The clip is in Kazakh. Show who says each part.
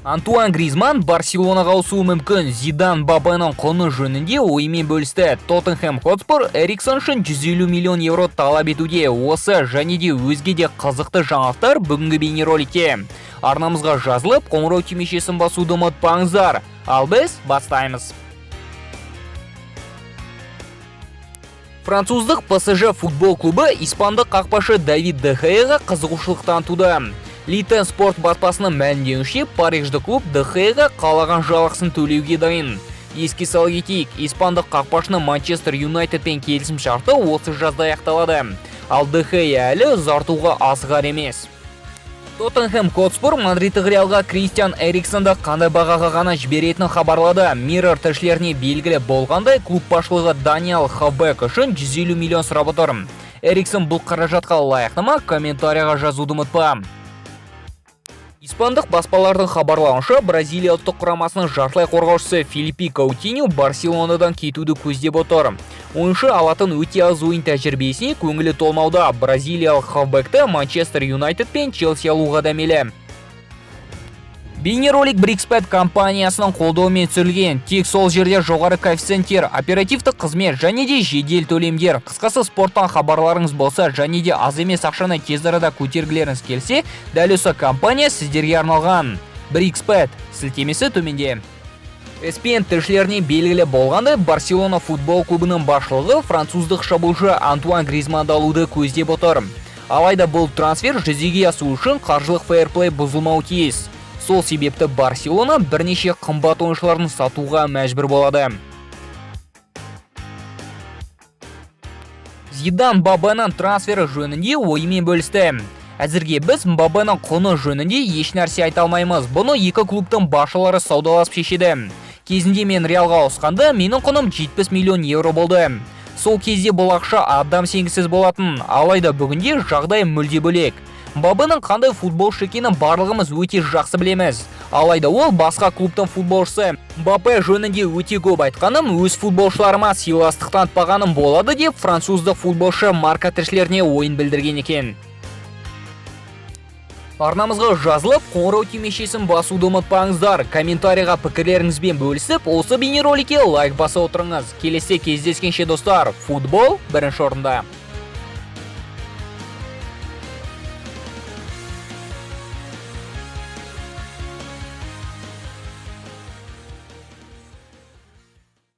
Speaker 1: Антуан Гризман Барселонаға ауысуы мүмкін. Зидан Мбаппенің құны жөнінде ойымен бөлісті. Тоттенхэм Хотспур Эриксон үшін 150 миллион евро талап етуде. Осы және де өзге де қызықты жаңалықтар бүгінгі бейнероликте. Арнамызға жазылып, қоңырау түймешесін басуды ұмытпаңыздар. Ал біз бастаймыз. Француздық ПСЖ футбол клубы испандық қақпашы Давид Де Хеаға қызығушылық танытуда. Литен спорт баспасының мәлімдеуінше, парижді клуб Де Хеаға қалаған жалақысын төлеуге дайын. Еске сала кетейік, испандық қақпашының Манчестер Юнайтедпен келісім шарты осы жазда аяқталады. Ал Де Хеа әлі ұзартуға асығар емес. Тоттенхэм Хотспур Мадридтік Реалға Кристиан Эриксонды қандай бағаға ғана жіберетінін хабарлады. Mirror тілшілеріне белгілі болғандай, клуб басшылығы Даниэл Хабек үшін 150 миллион сұрап отыр. Эриксон бұл қаражатқа лайықты ма? Комментарийға жазуды ұмытпа. Испандық баспалардың хабарлауынша, Бразилия ұлттық құрамасының жартылай қорғаушысы Филиппе Каутиньо Барселонадан кетуді көздеп отыр. Ойыншы алатын өте аз ойын тәжірибесіне көңілі толмауда. Бразилиялық хавбекті Манчестер Юнайтед пен Челси алуға дәмелі. Бейнеролик Брикспет компаниясының қолдауымен түсірілген. Тек сол жерде жоғары коэффициенттер, оперативті қызмет және де жедел төлемдер. Қысқасы, спорттан хабарларыңыз болса және де аз емес ақшаны тез арада көтергілеріңіз келсе, дәл осы компания сіздерге арналған. Брикспет сілтемесі төменде. ESPN тілшілеріне белгілі болғандай, Барселона футбол клубының басшылығы француздық шабуылшы Антуан Гризманды алуды көздеп отыр. Алайда бұл трансфер жүзеге асу үшін қаржылық фейр-плей бұзылмауы тиіс. Сол себепті Барселона бірнеше қымбат ойыншыларын сатуға мәжбүр болады. Зидан Мбаппенің трансфері жөнінде ойымен бөлісті. Әзірге біз Мбаппенің құны жөнінде еш нәрсе айта алмаймыз. Бұны екі клубтың басшылары саудаласып шешеді. Кезінде мен Реалға ауысқанда менің құным 70 миллион евро болды. Сол кезде бұл ақша адам сенгісіз болатын. Алайда бүгінде жағдай мүлде бөлек. Мбаппенің қандай футболшы екенін барлығымыз өте жақсы білеміз. Алайда ол басқа клубтың футболшысы. Мбаппе жөнінде өте көп айтқаным, өз футболшыларыма сыйластық танытпағаным болады деп француздық футболшы Марка тілшілеріне ойын білдірген екен. Арнамызға жазылып, қоңырау түймешесін басуды ұмытпаңыздар. Комментарийға пікірлеріңізбен бөлісіп, осы бейнероликке лайк баса отырыңыз. Келесі кездескенше, достар, футбол бірінші орында.